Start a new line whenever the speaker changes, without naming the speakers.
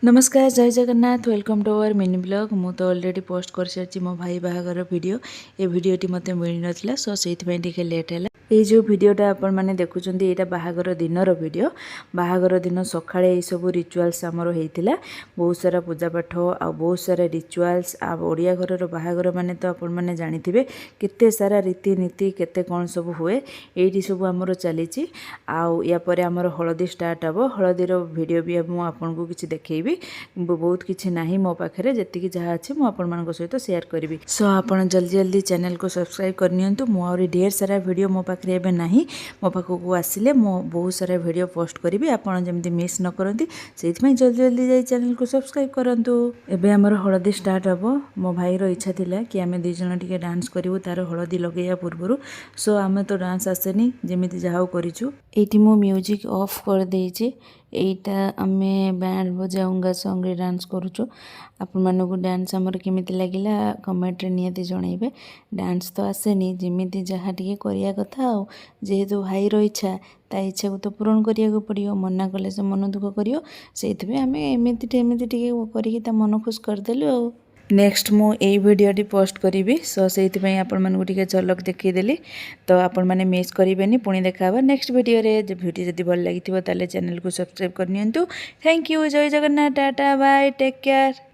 ନମସ୍କାର, ଜୟ Jagannath. Welcome to our mini vlog. ମୁଁ ତ ଅଲରେଡ଼ି ପୋଷ୍ଟ କରିସାରିଛି ମୋ ଭାଇ ବାହାଘର ଭିଡ଼ିଓ। ଏ ଭିଡ଼ିଓଟି ମୋତେ ମିଳିନଥିଲା, ସୋ ସେଇଥିପାଇଁ ଟିକେ ଲେଟ୍ ହେଲା। ଏଇ ଯେଉଁ ଭିଡ଼ିଓଟା ଆପଣମାନେ ଦେଖୁଛନ୍ତି, ଏଇଟା ବାହାଘର ଦିନର ଭିଡ଼ିଓ। ବାହାଘର ଦିନ ସକାଳେ ଏଇସବୁ ରିଚୁଆଲ୍ସ ଆମର ହେଇଥିଲା। ବହୁତ ସାରା ପୂଜାପାଠ ଆଉ ବହୁତ ସାରା ରିଚୁଆଲ୍ସ। ଆଉ ଓଡ଼ିଆ ଘରର ବାହାଘର ମାନେ ତ ଆପଣମାନେ ଜାଣିଥିବେ, କେତେ ସାରା ରୀତିନୀତି, କେତେ କ'ଣ ସବୁ ହୁଏ। ଏଇଠି ସବୁ ଆମର ଚାଲିଛି। ଆଉ ୟା ପରେ ଆମର ହଳଦୀ ଷ୍ଟାର୍ଟ ହେବ। ହଳଦୀର ଭିଡ଼ିଓ ବି ମୁଁ ଆପଣଙ୍କୁ କିଛି ଦେଖେଇବି। ବହୁତ କିଛି ନାହିଁ ମୋ ପାଖରେ। ଯେତିକି ଯାହା ଅଛି, ମୁଁ ଆପଣମାନଙ୍କ ସହିତ ସେୟାର କରିବି। ସୋ ଆପଣ ଜଲ୍ଦି ଜଲ୍ଦି ଚ୍ୟାନେଲକୁ ସବସ୍କ୍ରାଇବ୍ କରିନିଅନ୍ତୁ। ମୁଁ ଆହୁରି ଢେର ସାରା ଭିଡ଼ିଓ ମୋ ପାଖରେ ଏବେ ନାହିଁ। ମୋ ପାଖକୁ ଆସିଲେ ମୁଁ ବହୁତ ସାରା ଭିଡ଼ିଓ ପୋଷ୍ଟ କରିବି। ଆପଣ ଯେମିତି ମିସ୍ ନ କରନ୍ତି, ସେଇଥିପାଇଁ ଜଲ୍ଦି ଜଲ୍ଦି ଯାଇ ଚ୍ୟାନେଲକୁ ସବସ୍କ୍ରାଇବ୍ କରନ୍ତୁ। ଏବେ ଆମର ହଳଦୀ ଷ୍ଟାର୍ଟ ହେବ। ମୋ ଭାଇର ଇଚ୍ଛା ଥିଲା କି ଆମେ ଦୁଇ ଜଣ ଟିକେ ଡାନ୍ସ କରିବୁ ତାର ହଳଦୀ ଲଗେଇବା ପୂର୍ବରୁ। ସୋ ଆମେ ତ ଡାନ୍ସ ଆସେନି, ଯେମିତି ଯାହା ହଉ କରିଛୁ।
ଏଇଠି ମୁଁ ମ୍ୟୁଜିକ୍ ଅଫ୍ କରିଦେଇଛି। ଏଇଟା ଆମେ ବ୍ୟାଣ୍ଡ ବଜାଉଙ୍ଗା ସଙ୍ଗରେ ଡାନ୍ସ କରୁଛୁ। ଆପଣମାନଙ୍କୁ ଡାନ୍ସ ଆମର କେମିତି ଲାଗିଲା, କମେଣ୍ଟରେ ନିହାତି ଜଣାଇବେ। ଡାନ୍ସ ତ ଆସେନି, ଯେମିତି ଯାହା ଟିକେ କରିବା କଥା। ଆଉ ଯେହେତୁ ଭାଇର ଇଚ୍ଛା, ତା ଇଚ୍ଛାକୁ ତ ପୂରଣ କରିବାକୁ ପଡ଼ିବ। ମନା କଲେ ସେ ମନ ଦୁଃଖ କରିବ। ସେଇଥିପାଇଁ ଆମେ ଏମିତି ଏମିତି ଟିକେ କରିକି ତା ମନ ଖୁସି କରିଦେଲୁ ଆଉ।
ନେକ୍ସଟ ମୁଁ ଏଇ ଭିଡ଼ିଓଟି ପୋଷ୍ଟ କରିବି, ସୋ ସେଇଥିପାଇଁ ଆପଣମାନଙ୍କୁ ଟିକେ ଝଲକ ଦେଖେଇଦେଲି। ତ ଆପଣମାନେ ମିସ୍ କରିବେନି। ପୁଣି ଦେଖା ହେବା ନେକ୍ସଟ ଭିଡ଼ିଓରେ। ଭିଡ଼ିଓ ଯଦି ଭଲ ଲାଗିଥିବ, ତାହେଲେ ଚ୍ୟାନେଲକୁ ସବସ୍କ୍ରାଇବ୍ କରିନିଅନ୍ତୁ। Thank you. Jay Jagannath. Tata, bye, take care.